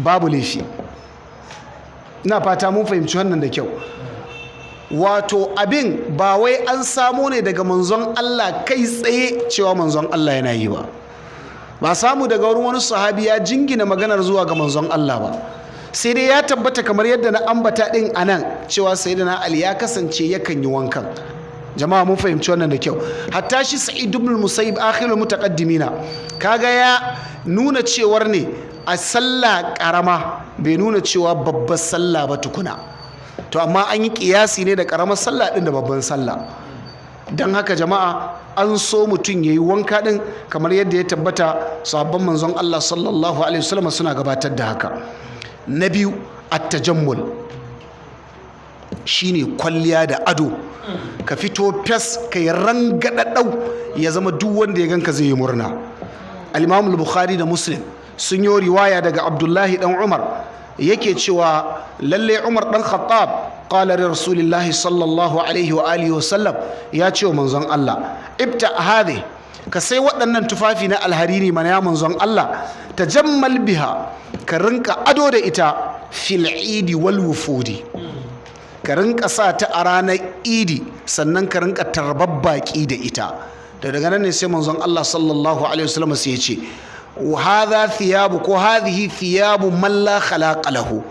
Babu laifi. Ina fata mun fahimci wannan da kyau. Wato abin ba wai an samo ne daga manzon Allah kai tsaye cewa manzon Allah yana yi ba, ba samu daga wurin wani sahabi ya jingina maganar zuwa ga manzon Allah ba. Sai dai ya tabbata, kamar yadda na ambata din anan, cewa Sayyidina Ali ya kasance yakan yi wankan. Jama'a, mun fahimci wannan da kyau. Hatta shi Sa'id ibn Musayyib, akhirul mutaqaddimina, kaga ya nuna cewar ne a sallah karama, bai nuna cewa babbar sallah ba tukuna. To amma an yi kiyasi ne da karamar sallah din da babban sallah. Don haka jama'a, an so mutum ya yi wanka din, kamar yadda ya tabbata sahabban manzon Allah sallallahu alaihi wasallam suna gabatar da haka. Na biyu, at-tajammul, shine kwalliya da ado. Ka fito fes, ka yi rangadadau, ya zama duk wanda ya ganka zai yi murna. Al-Imam Bukhari da Muslim sun yi riwaya daga Abdullahi dan Umar, yake cewa lalle Umar dan Khattab qala li Rasulillahi sallallahu alaihi wa alihi wa sallam, ya ce wa manzon Allah: "Ibta hadhi", ka sai waɗannan tufafi na alharini mana, ya manzon Allah, "tajammal biha", ka rinka ado da ita, "fil idi wal wufudi", ka rinka sa ta a ranar Idi, sannan ka rinka tarbar baƙi da ita. Da daga nan ne sai manzon Allah sallallahu alaihi wasallam sai ya ce: "Hadha thiyabu", ko "hadhihi thiyabu man la khalaqa lahu".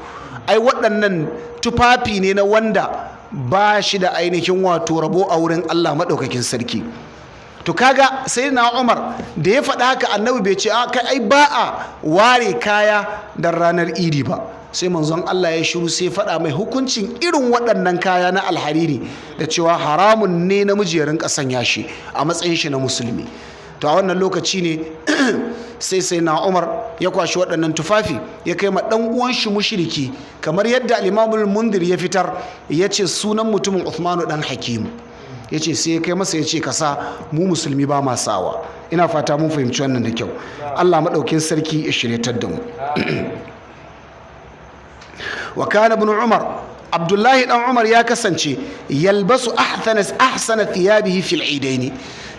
Ai waɗannan tufafi ne na wanda ba shi da ainihin wato rabo a wurin Allah maɗaukakin sarki. To kaga sai na Umar da ya faɗa haka, Annabi bai ce a kai, ai ba a ware kaya dan ranar Idi ba. Sai manzon Allah ya shiru, sai faɗa mai hukuncin irin waɗannan kaya na alhariri, da cewa haramun ne namiji ya rinka sanya shi a matsayin shi na musulmi. To a wannan lokaci ne sai na Umar ya kwashi waɗannan tufafi ya kai ma ɗan uwan shi mushriki, kamar yadda al-Imamul Mundir ya fitar, ya ce sunan mutumin Uthmanu dan Hakimu. Ya ce sai ya kai masa, ya ce, "Kasa, mu musulmi ba ma sawa." Ina fata mun fahimci wannan da kyau. Allah maɗaukin sarki ya shiryatar da mu. Wa kana ibn Umar, Abdullahi dan Umar ya kasance, yalbasu ahsana thiyabihi fil idaini,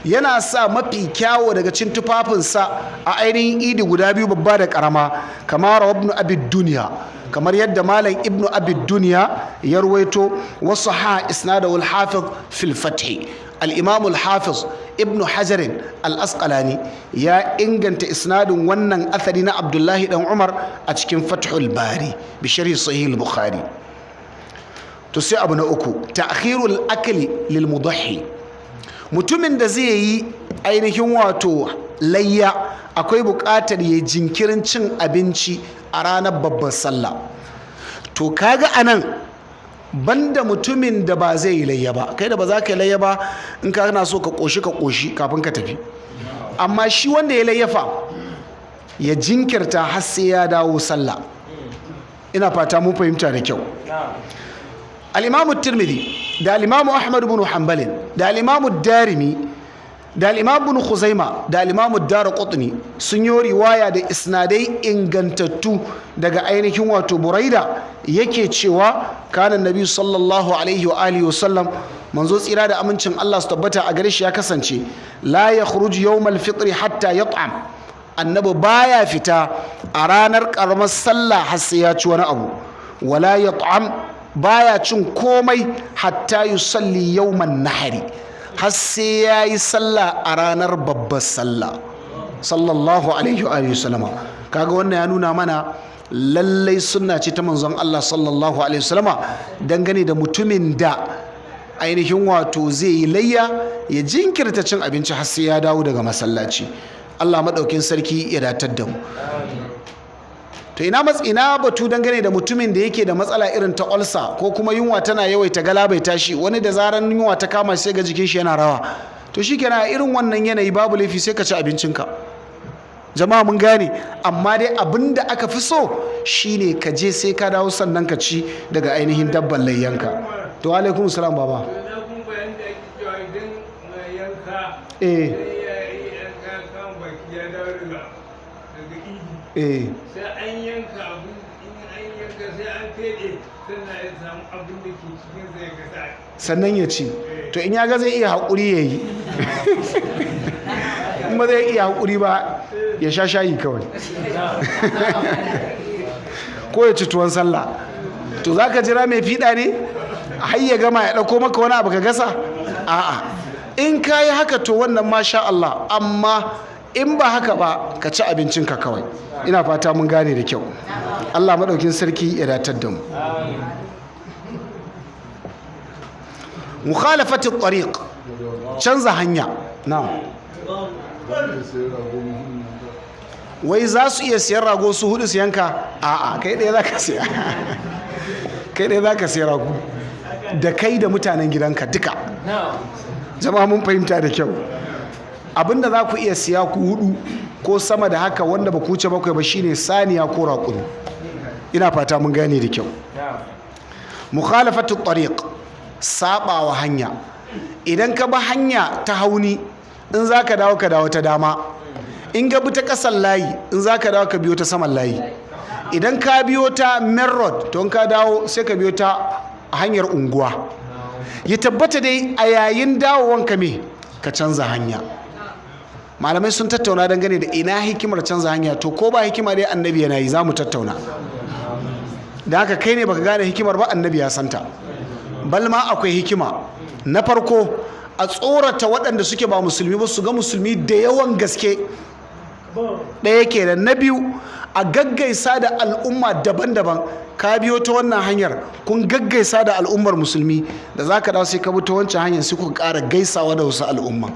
yana sa mafi kyawo daga cin tufafinsa a ainihin Idi guda biyu, babba da karama, kamar Ibn Abi Dunya, kamar yadda Malam Ibnu Abi Dunya ya ruwaito. Wasu ha isnadahu al-Hafiz fil Fath. Al-Imam al-Hafiz Ibnu Hajar al-Asqalani ya inganta isnadin wannan athari na Abdullahi dan Umar a cikin Fathul Bari bi sharhi Sahih al-Bukhari. To sai abu na uku, ta'khirul akli lil mudahhi. Mutumin da zai yi ainihin wato layya, akwai buƙatar ya jinkirin cin abinci a ranar babbar sallah. To kaga anan, banda mutumin da ba zai yi layya ba. Kai da ba za ka yi layya ba, in ka kana so ka ƙoshi, ka ƙoshi kafin ka tafi. Amma shi wanda ya layyafa, ya jinkirta har sai ya dawo sallah. Ina fata mun fahimta da kyau. Al-Imamu Tirmidhi da al-Imamu Ahmad ibn Hanbal da al-Imamu Darimi da al-Imam Ibn Khuzaima da al-Imamu Daraqutni sun yi riwaya da isnadai ingantattu daga ainihin wato Buraida, yake cewa: "Kana Nabi sallallahu alaihi wa alihi wa sallam", manzo tsira da amincin Allah su tabbata a gare shi ya kasance, "la yakhruju yawmal fitri hatta yat'am", annabi baya fita a ranar karamar sallah har sai ya ci wani abu. "Wala yat'am", baya cin komai, "hatta yusalli yawman nahari", har sai ya yi sallah a ranar babbar sallah, sallallahu alaihi wa alihi wasallama. Kaga wannan ya nuna mana lallai sunna ce ta manzon Allah sallallahu alaihi wasallama, dangane da mutumin da ainihin wato zai yi layya, ya jinkirta cin abinci har sai ya dawo daga masallaci. Allah maɗaukin sarki ya datar da mu. To ina batu dangane da mutumin da yake da matsala irin ta ulcer, ko kuma yunwa tana yawaita galabaita shi? Wani da zaran yunwa ta kama, sai ga jikin shi yana rawa. To shikenan, a irin wannan yanayi babu laifi, sai ka ci abincinka. Jama'a, mun gane? Amma dai abin da aka fi so shine ka je sai ka dawo, sannan ka ci daga ainihin dabban layyanka. To, alaikum salam, baba. Na kuma bayan da ake cewa idan mai yanka idan ya yi yanka kan baki, ya dawo daga Idi, sai an yanka abu, in an yanka sai an feɗe, sannan ya samu abin da ke cikin sai ya gasa. Sannan ya ci. To in ya ga zai iya haƙuri, ya yi. In ba zai iya haƙuri ba, ya sha shayi kawai. Ko ya ci tuwon sallah. To za ka jira mai fiɗa ne har ya gama ya ɗauko maka wani abu ka gasa? A'a, in ka yi haka to wannan masha Allah, amma in ba haka ba ka ci abincinka kawai. Ina fata mun gane da kyau. Allah maɗaukin sarki ya datar da mu. Mukhalafatu tariq, canza hanya. Na'am. Wai za su iya siyan rago su hudu su yanka? A'a, kai ɗaya za ka siya. Kai ɗaya za ka siya rago da kai da mutanen gidanka duka. Jama'a mun fahimta da kyau. Abinda za ku iya siya ku hudu ko sama da haka wanda ba ku wuce bakwai ba shine saniya ko raƙumi. Ina fata mun gane da kyau. Mukhalafatu tariq, sabawa hanya. Idan ka bi hanya ta hauni, in za ka dawo ka dawo ta dama. In ka bi ta ƙasan layi, in za ka dawo ka biyo ta saman layi. Idan ka biyo ta main road, to in ka dawo sai ka biyo ta hanyar unguwa. Ya tabbata dai a yayin dawowanka me ka canza hanya. Malamai sun tattauna dangane da ina hikimar canza hanya. To ko ba hikima dai annabi yana yi, za mu tattauna. Da haka kai ne baka gane hikimar ba, annabi ya santa. Balma akwai hikima. Na farko, a tsorata waɗanda suke ba musulmi ba su ga musulmi da yawan gaske. Ɗaya kenan. Na biyu, a gaggaisa da al'umma daban-daban. Ka biyo ta wannan hanyar, kun gaggaisa da al'ummar musulmi, da za ka dawo sai ka bi ta wancan hanyar, sai kuka ƙara gaisawa da wasu al'umma.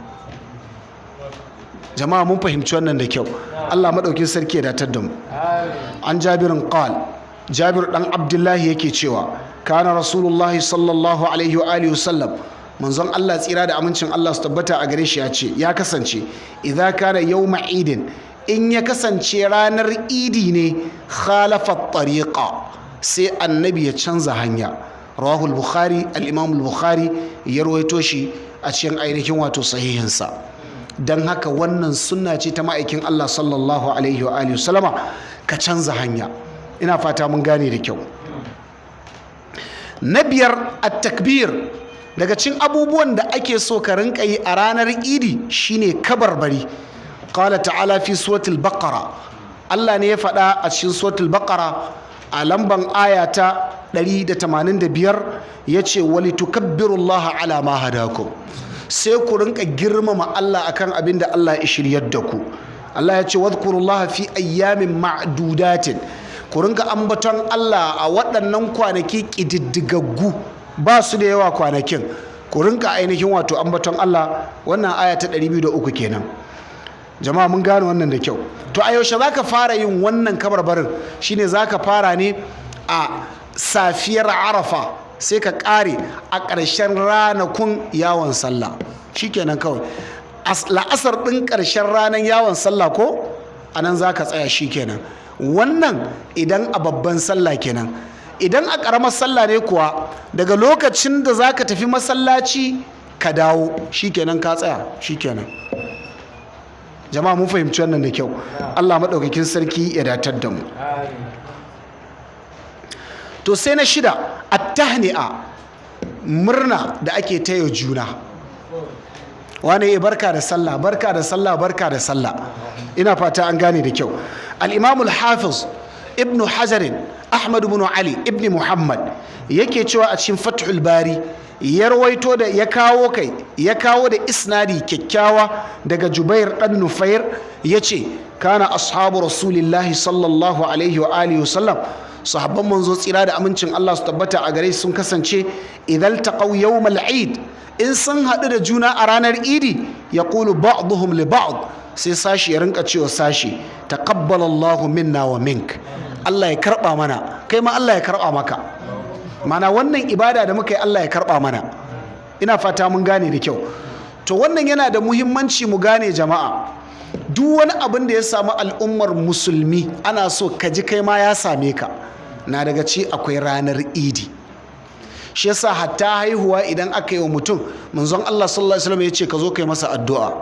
Jama'a mun fahimci wannan da kyau. Allah maɗaukin sarki ya datar da mu. An Jabirin qal, Jabir dan Abdullahi yake cewa kana Rasulullahi sallallahu alaihi wa alihi wasallam, manzon Allah tsira da amincin Allah su tabbata a gare shi ya ce ya kasance idza kana yawma idin, in ya kasance ranar idi ne, khalafa tariqa, sai annabi ya canza hanya. Rawahu al-Bukhari, al-Imam al-Bukhari ya rawaito shi a cikin ainihin wato sahihinsa. Don haka wannan sunna ce ta ma'aikin Allah sallallahu alaihi wa alihi wasallama, ka canza hanya. Ina fata mun gane da kyau. Na biyar, at-takbir. Daga cikin abubuwan da ake so ka rinka yi a ranar idi shine kabarbari. Qala ta'ala fi suratul Baqara, Allah ne ya faɗa a cikin suratul Baqara a lamban aya ta 185, yace walitukabbirullaha ala ma hadakum, sai ku rinka girmama Allah akan abin da Allah ya shiryar da ku. Allah ya ce wadhkurullaha fi ayyamin ma'dudatin, ku rinka ambaton Allah a waɗannan kwanaki ƙididdigaggu, ba su da yawa kwanakin, ku rinka ainihin wato ambaton Allah. Wannan aya ta 203 kenan. Jama'a mun gane wannan da kyau. To a yaushe zaka fara yin wannan kabarbarin? Shine zaka fara ne a safiyar Arafa, sai ka kare a ƙarshen ranakun yawon sallah. Shikenan kawai. La'asar ɗin ƙarshen ranar yawon sallah ko anan zaka tsaya, shikenan. Wannan idan a babban sallah kenan. Idan a ƙaramar sallah ne kuwa, daga lokacin da zaka tafi masallaci ka dawo, shikenan ka tsaya, shikenan. Jama'a mun fahimci wannan da kyau. Allah maɗaukakin sarki ya datar da mu. To sai na shida, at-tahni'a, murna da ake taya juna. Wane ya barka da sallah, barka da sallah, barka da sallah. Ina fata an gane da kyau. Al-Imam al-Hafiz Ibn Hajar Ahmad ibn Ali ibn Muhammad yake cewa a cikin Fathul Bari, ya rawaito da ya kawo kai ya kawo da isnadi kyakkyawa daga Jubair dan Nufair, yace kana ashabu Rasulillahi sallallahu alaihi wa alihi wasallam, sahabban manzo tsira da amincin Allah su tabbata a gare sun kasance idan taqaw yawmal eid, in sun haɗu da juna a ranar idi, yaqulu ba'dhum li ba'd, sai sashi ya rinka cewa sashi taqabbalallahu minna wa mink, Allah ya karba mana, kai ma Allah ya karba maka. Mana wannan ibada da muka yi Allah ya karba mana. Ina fata mun gane da kyau. To wannan yana da muhimmanci mu gane jama'a, duk wani abin da ya samu al'ummar musulmi ana so ka ji kai ma ya same ka. Na daga ci akwai ranar idi. Shi yasa hatta haihuwa idan aka yi wa mutum, manzon Allah sallallahu alaihi wasallam ya ce ka zo kai masa addu'a,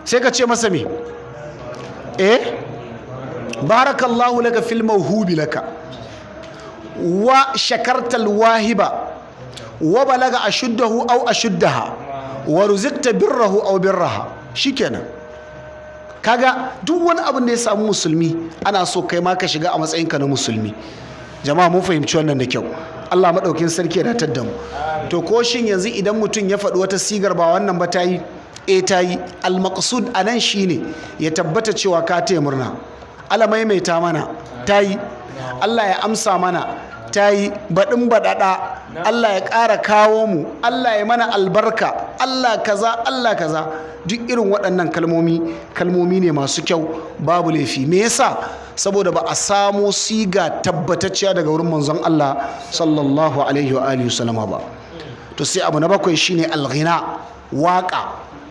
sai ka ce masa me? Barakallahu laka fil mawhubi laka wa shakartal wahiba wa balaga ashuddahu aw ashuddaha wa ruzikta birrahu aw birraha. Shikenan. Kaga duk wani abin da ya samu musulmi ana so kai ma ka shiga a matsayinka na musulmi. Jama'a mun fahimci wannan da kyau. Allah maɗaukin sarki ya datar da mu. To ko shin yanzu idan mutum ya faɗi wata sigar ba wannan ba ta yi? E, ta yi. Al-maqsud anan shine ya tabbata cewa ka taya murna. Allah maimaita mana, ta yi. Allah ya amsa mana, ta yi. Baɗin baɗaɗa, Allah ya ƙara kawo mu, Allah ya mana albarka, Allah kaza, Allah kaza. Duk irin waɗannan kalmomi kalmomi ne masu kyau, babu laifi. Me yasa? Saboda ba a samo siga tabbatacciya daga wurin manzon Allah sallallahu alaihi wa alihi wasallama ba. To sai abu na bakwai shine alghina, waƙa,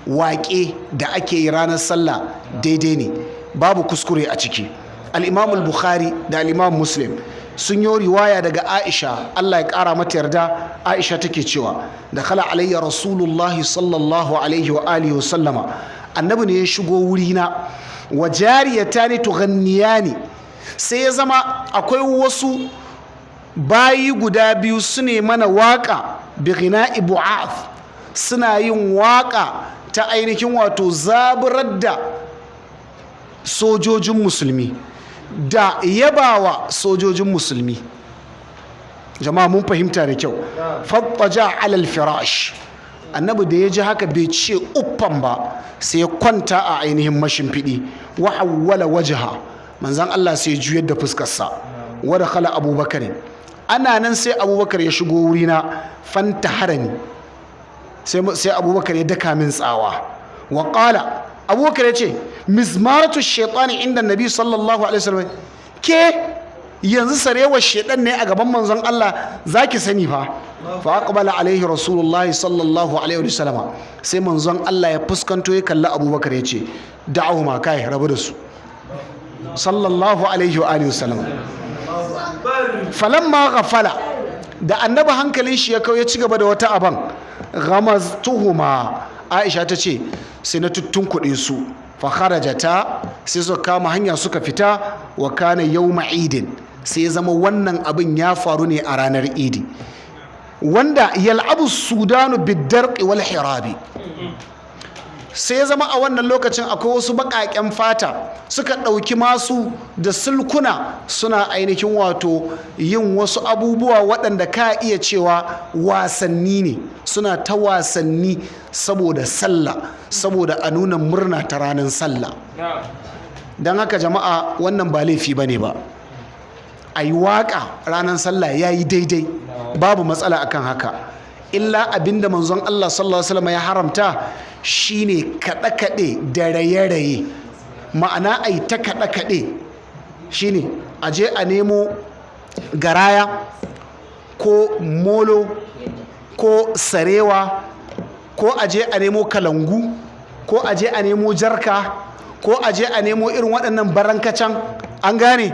waƙe da ake yi ranar sallah daidai ne, babu kuskure a ciki. Al-Imam al-Bukhari da al-Imam Muslim sun yi riwaya daga Aisha, Allah ya ƙara mata yarda. Aisha take cewa da khala alayya Rasulullahi sallallahu alaihi wa alihi wa sallama, annabi ne ya shigo wurina, wa jariyatani tughanniyani, sai ya zama akwai wasu bayi guda biyu su ne mana waka, bi ghina'i bu'ath, suna yin waka ta ainihin wato zaburar da sojojin musulmi da yabawa sojojin musulmi. Jama'a mun fahimta da kyau. Fattaja alal firash, annabi da ya ji haka bai ce uffan ba, sai ya kwanta a ainihin mashimfiɗi. Wa hawwala wajha, manzon Allah sai ya juyar da fuskarsa. Wa dakhala Abubakar, ana nan sai Abubakar ya shigo wurina, fanta harani, sai Abubakar ya daka min tsawa. Wa qala, Abubakar ya ce mizmaratu shaitani inda nabi sallallahu alaihi wasallam, ke yanzu sarewar shaitan ne a gaban manzon Allah, zaki sani fa. Fa aqbala alaihi Rasulullahi sallallahu alaihi wasallam, sai manzon Allah ya fuskanto ya kalli Abubakar ya ce da'ahu ma, kai rabu da su, sallallahu alaihi wa alihi wasallam. Falamma ghafala, da annabi hankalin shi ya kau ya ci gaba da wata aban, ghamaztuhuma, Aisha ta ce sai na tuttunkuɗe su, fa kharajata, sai suka kama hanya suka fita. Wa kana yawma idin, sai ya zama wannan abin ya faru ne a ranar idi, wanda yal'abu sudanu bidarqi wal hirabi. Sai ya zama a wannan lokacin akwai wasu baƙaƙen fata suka ɗauki masu da sulkuna suna ainihin wato yin wasu abubuwa waɗanda ka iya cewa wasanni ne, suna ta wasanni saboda sallah, saboda a nuna murna ta ranar sallah. Don haka jama'a wannan ba laifi ba ne ba, a yi waƙa ranar sallah ya yi daidai, babu matsala akan haka. Illa abinda manzon Allah sallallahu alaihi wasallam ya haramta shine kaɗe-kaɗe da raye-raye, ma'ana ai ta kaɗe-kaɗe shine a je a nemo garaya ko molo ko sarewa, ko a je a nemo kalangu, ko a je a nemo jarka, ko a je a nemo irin waɗannan barankacan, an gane.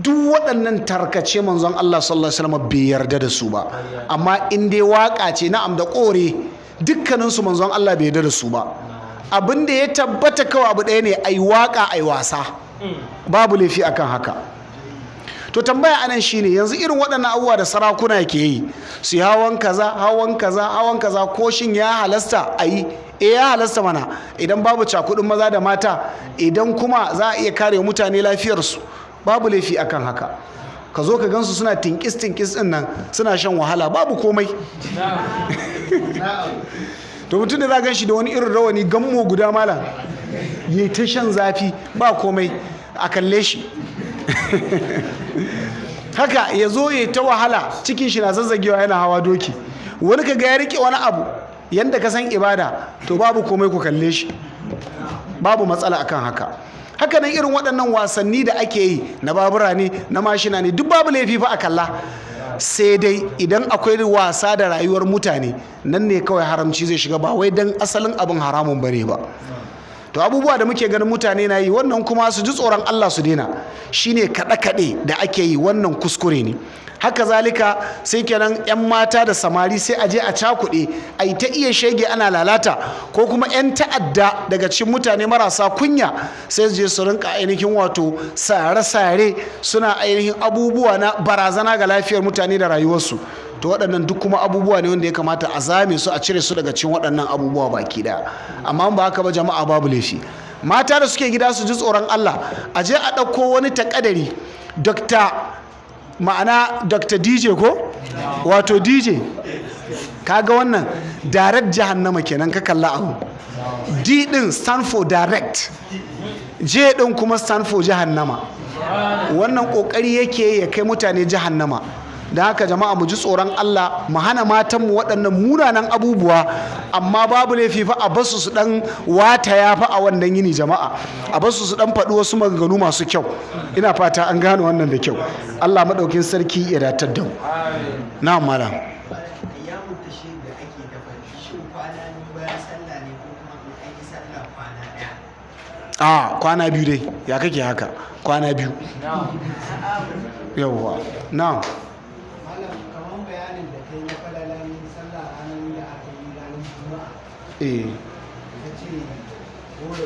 Duk waɗannan tarkace manzon Allah sallallahu alaihi wasallam bai yarda da su ba. Amma in dai waka ce, na'am, da kore, dukkaninsu manzon Allah bai yarda da su ba. Abin da ya tabbata kawai abu ɗaya ne, ai waka ai wasa, babu laifi akan haka. To tambaya anan shine yanzu irin waɗannan abubuwa da sarakuna ke yi, su yi hawan kaza, hawan kaza, hawan kaza, ko shin ya halasta a yi? E, ya halasta mana, idan babu cakudin maza da mata, idan kuma za a iya kare mutane lafiyarsu, babu laifi akan haka. Ka zo ka gansu suna tinkis tinkis din nan, suna shan wahala, babu komai. To mutum da za gan shi da wani irin rawani gammo guda, malam, yi ta shan zafi, ba komai, a kalle shi haka ya zo ya ta wahala, cikin shi na zazzagewa yana hawa doki. Wani ka ga ya rike wani abu yanda ka san ibada, to babu komai, ku kalle shi, babu matsala akan haka. Haka nan irin waɗannan wasanni da ake yi na babura ne, na mashina ne, duk babu laifi fa a kalla. Sai dai idan akwai wasa da rayuwar mutane, nan ne kawai haramci zai shiga, ba wai dan asalin abin haramun bane ba. To abubuwa da muke ganin mutane na yi wannan kuma su ji tsoron Allah su daina, shine kaɗe-kaɗe da ake yi, wannan kuskure ne. Haka zalika sai kenan 'yan mata da samari sai a je a cakuɗe a yi ta iya shege ana lalata, ko kuma 'yan ta'adda daga cikin mutane marasa kunya sai su je su rinka ainihin wato sare-sare, suna ainihin abubuwa na barazana ga lafiyar mutane da rayuwarsu. To waɗannan duk kuma abubuwa ne wanda ya kamata a zame su, a cire su daga cikin waɗannan abubuwa baki ɗaya. Amma ba haka ba jama'a, babu laifi. Mata da suke gida su ji tsoron Allah. A je a ɗauko wani takadari, Dr. ma'ana Dr. DJ ko? Wato DJ. Kaga wannan direct jahannama kenan ka kalla abu. D din stand for direct, J din kuma stand for jahannama. Wannan kokari yake ya kai mutane jahannama. Don haka jama'a, mu ji tsoron Allah, mu hana matanmu waɗannan munanan abubuwa. Amma babu laifi fa a basu su dan wataya fa a wannan yini. Jama'a, a basu su dan faɗi wasu maganganu masu kyau. Ina fata an gane wannan da kyau. Allah maɗaukin sarki ya datar da mu. Na'am malam. Ayyamu tashrik da ake dafa, shin kwana 2 bayan sallah ne ko kuma in an yi sallah kwana 1? A kwana 2 dai. Ya kake haka? Kwana 2. Yawwa, na'am. Malam, kamar bayanin da kai na falalan sallah ranar da aka yi ranar Juma'a, ka ce goro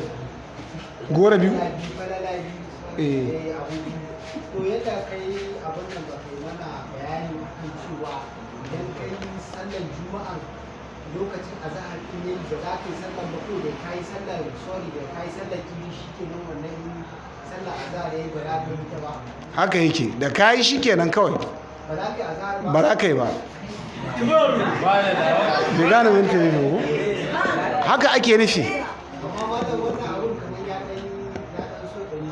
Gora biyu. biyu, falala biyu. Abu biyu. To, yadda kai abin nan, ba kai mana bayani akan cewa idan kai sallar Juma'a, lokacin azahar in yayi, ba za ka yi sallar ba, ko da kai sallar, sorry, da kai sallar Idi, shikenan, wannan sallar azahar yayi, ba za ka yi ta ba? Haka yake, da kayi shi kenan kawai. Ba za ka yi azahar ba? Ba za ka yi ba. Bai gane me nake nufi ko? Haka ake nufi. Amma malam, wannan abun kamar ya dan so ɗan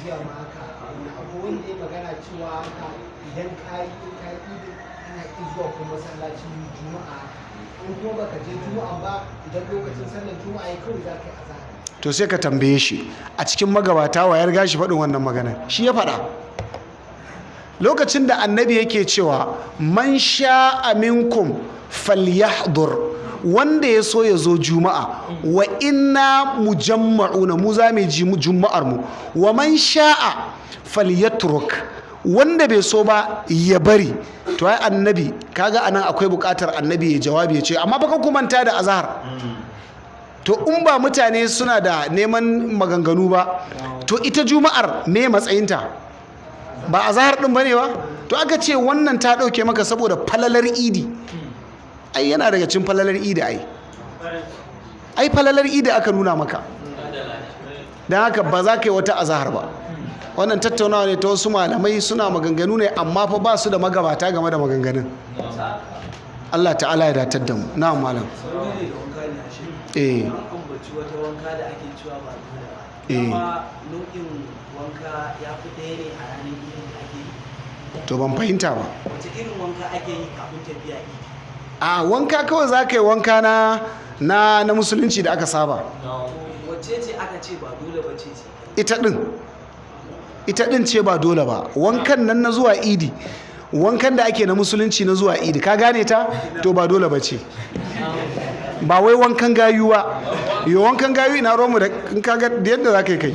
jiya ma haka. Wani abu wanda ya magana cewa haka idan ka yi Idi, kana iya zuwa kuma masallacin Juma'a haka. In kuma baka je Juma'a ba, idan lokacin sallar Juma'a ya, kawai za ka yi azahar. To, sai ka tambaye shi, a cikin magabata wa ya riga shi faɗin wannan magana? Shi ya faɗa lokacin da Annabi yake cewa man sha'a minkum falyahdur, wanda ya so ya zo Juma'a, wa inna mujamma'una, mu za mu ji Juma'ar mu, wa man sha'a falyatruk, wanda bai so ba ya bari. To ai Annabi, kaga anan akwai buƙatar Annabi ya jawabi ya ce amma fa ku manta da azhar. To, in ba mutane suna da neman maganganu ba, to ita Juma'ar me matsayinta? Ba azahar din bane ba? To, aka ce wannan ta dauke maka saboda falalar Idi. Ai yana daga cikin falalar Idi. Ai falalar Idi aka nuna maka. Don haka ba za ka yi wata azahar ba. Wannan tattaunawa ne ta wasu malamai, suna maganganu ne, amma fa ba su da magabata game da maganganun. Allah ta'ala ya datar da mu. Na'am malam. Sauri ne da wanka ne ashe. Eh. An ambaci wata wanka da ake cewa ba dole ba. Eh. Amma nau'in wanka ya fi ɗaya ne a ranar Idin da ake yi? To, ban fahimta ba. Wace irin wanka ake yi kafin tafiya Idi? A wanka kawai za ka yi, wanka na musulunci da aka saba. To, wacce ce aka ce ba dole ba ce ce? Ita din ce ba dole ba. Wankan nan na zuwa Idi, wankan da ake na musulunci na zuwa Idi, ka gane ta? To, ba dole ba ce. Ba wai wankan gayu ba. Yo, wankan gayu ina romu da in ka ga da yadda za ka yi, kai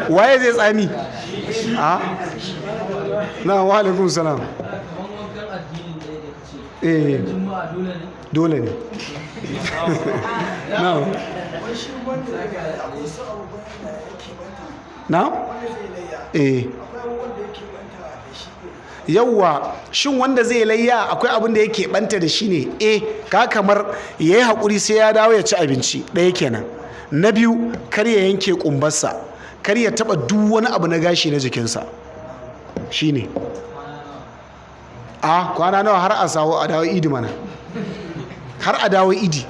waye zai tsami? A na wa alaikum salam. Kaman wankan addinin ɗaya da kace. Eh. Juma'a dole ne? Dole ne, na. Wai shi wanda zai akwai wasu abubuwan da yake banta Na. wanda zai layya? Eh. Akwai abubuwan da yake banta da shi ne? Yawwa, shin wanda zai layya akwai abin da yake banta da shi ne? Eh, ka kamar ya yi haƙuri sai ya dawo ya ci abinci, ɗaya kenan. Na biyu, kar ya yanke ƙumbarsa, kar ya taɓa duk wani abu na gashi na jikinsa. Shine a kwana nawa? Har a sawo a dawo Idi mana, har a dawo Idi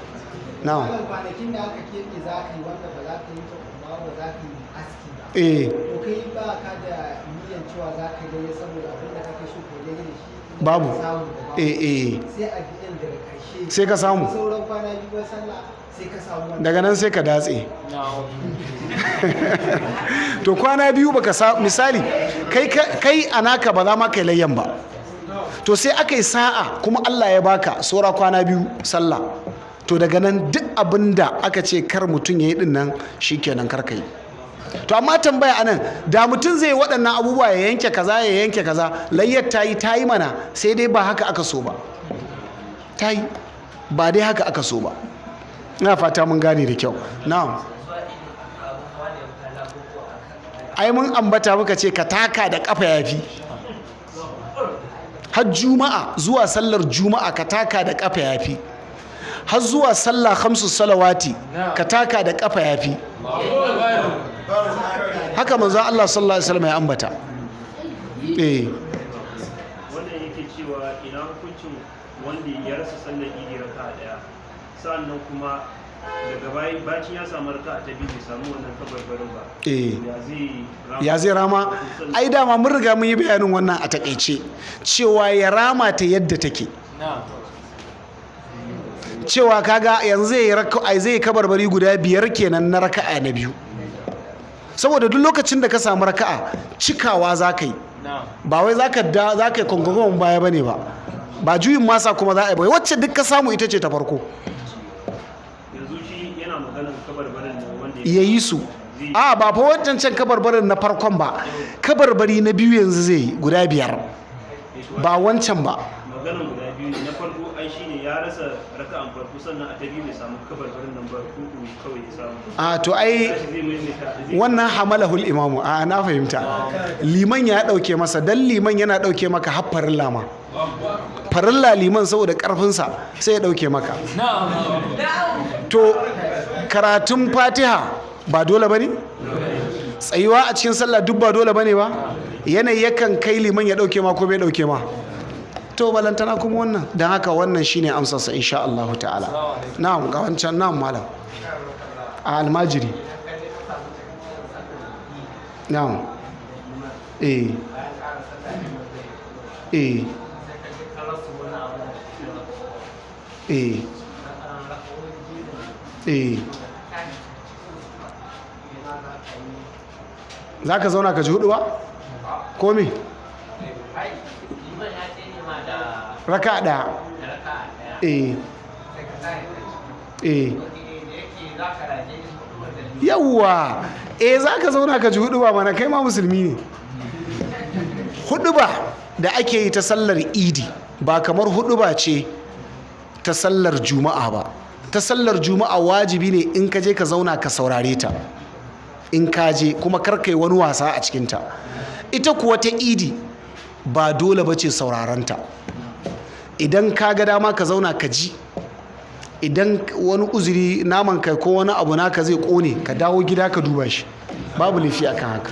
na. Malam, kwanakin da aka keɓe za ka yi wanda ba za ka yi kuma ba za ka yi aski ba, to kai ba ka da niyyar cewa za ka yi saboda abin da kake so ka yi da shi Babu. ka samu da babu. Eh eh. Sai a biyan daga ƙarshe Sai ka samu. Sauran kwana 2 bayan sallah sai ka samu wannan. Daga nan sai ka datse. To, kwana 2 baka sa, misali kai a naka ba za ma kai layyan ba, to sai aka yi sa'a kuma Allah ya baka saura kwana 2 sallah, to daga nan duk abin da aka ce kar mutum ya yi din nan, shikenan, kar ka yi. To, amma tambaya anan, da mutum zai yi waɗannan abubuwa, ya yanke kaza, ya yanke kaza, layyar ta yi? Ta yi mana, sai dai ba haka aka so ba. Ta yi, ba dai haka aka so ba. Ina fata mun gane da kyau. Na'am. Ai mun ambata, muka ce ka taka da kafa yafi. Har Juma'a, zuwa sallar Juma'a ka taka da kafa yafi. Har zuwa sallah khamsu salawati ka taka da kafa yafi. Haka manzon Allah sallallahu alaihi wasallam ya ambata. Eh, Wannan yake cewa ina hukuncin wanda ya rasa sallar idi raka'a daya, sannan kuma daga bayan bacin ya samu raka'a ta biyu bai samu wannan kabarbarin ba, ya zai rama? Ya zai rama? Ai dama mun riga mun yi bayanin wannan a takaice, cewa ya rama ta yadda take, cewa kaga yanzu zai yi raka'a, zai yi kabarbari guda biyar kenan na raka'a na biyu, saboda duk lokacin da ka samu raka'a cikawa za ka yi, ba wai za ka da za ka yi kongogon baya bane ba, ba juyin masa kuma za a yi ba, wacce duk ka samu ita ce ta farko. Yanzu shi yana maganar kabarbarin ne wanda Ya yi su a ba fa wancan can kabarbarin na farkon ba, kabarbari na biyu yanzu zai yi guda biyar, ba wancan ba. Maganar guda biyu ne. Na farko ai shine ya rasa raka'an farko, sannan a ta biyu bai samu kabarbarin nan ba, kuku kawai ya samu. A to ai Tashi zai maimaita zai wannan hamalahul imamu, a na fahimta, liman ya dauke masa, dan liman yana dauke maka har farilla ma, farilla liman saboda karfinsa sai ya dauke maka. To karatun Fatiha ba dole bane, tsayuwa a cikin sallah duk ba dole bane ba, yanayi yakan kai liman ya dauke ma ko bai dauke ma, to balantana kuma wannan. Dan haka wannan shine amsarsa insha Allah ta'ala. Na'am, ga wancan. Na'am malam, a almajiri. Na'am. Eh eh eh eh, za ka zauna ka ji hudu ba ko me? Raka ɗaya. Eh eh, yawwa, eh, za ka zauna ka ji hudu ba mana, kai ma musulmi ne. Hudu ba da ake yi ta sallar idi ba kamar hudu ba ce ta sallar juma'a ba. Ta sallar juma'a wajibi ne in ka je ka zauna ka saurare ta, in ka je kuma kar kai wani wasa a cikinta. Ita kuwa ta idi ba dole ba ce saurarenta. Idan ka ga dama ka zauna ka ji, idan wani uzuri naman kai ko wani abu naka zai kone, ka dawo gida ka duba shi, babu laifi akan haka.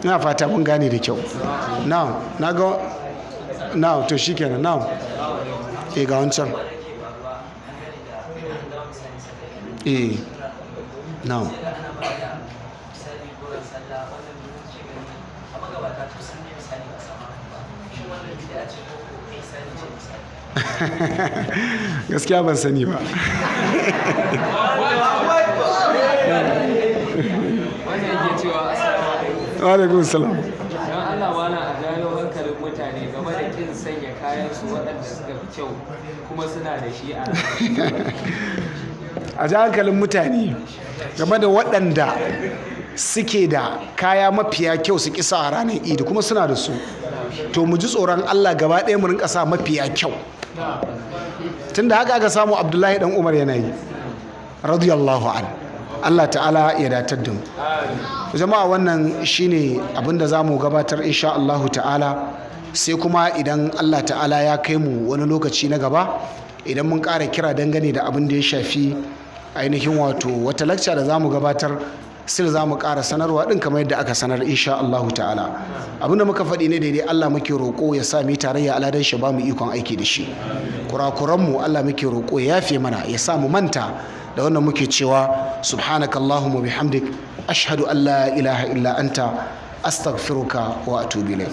Ina fata mun gane da kyau. Na na ga na, to shikenan. Na, eh, ga wancan. Eh, na. Gaskiya ban sani ba. Wannan yake cewa assalamu alaikum. Wa alaikum salam. Don Allah malam a jawo hankalin mutane game da kin sanya kayan su waɗanda suka fi kyau kuma suna da shi a A ji hankalin mutane game da waɗanda suke da kaya mafiya kyau su kisa a ranar idi kuma suna da su. To mu ji tsoron Allah gaba ɗaya mu rinka sa mafiya kyau, tunda haka aka samu Abdullahi dan Umar yana yi radiyallahu an. Allah ta'ala ya datar da mu. Jama'a, wannan shine abin da za mu gabatar insha Allahu ta'ala, sai kuma idan Allah ta'ala ya kai mu wani lokaci na gaba, idan mun ƙara kira dangane da abin da ya shafi ainihin wato wata lakca da za mu gabatar, sai za mu ƙara sanarwa ɗin kamar yadda aka sanar insha Allahu ta'ala. Abin da muka faɗi ne daidai, Allah muke roƙo ya sa mu yi tarayya aladan shi, ba mu ikon aiki da shi. Kurakuranmu Allah muke roƙo ya yafe mana, ya sa mu manta da wannan. Muke cewa subhanakallahumma bihamdik, ashhadu an la ilaha illa anta, astaghfiruka wa atubu ilayk.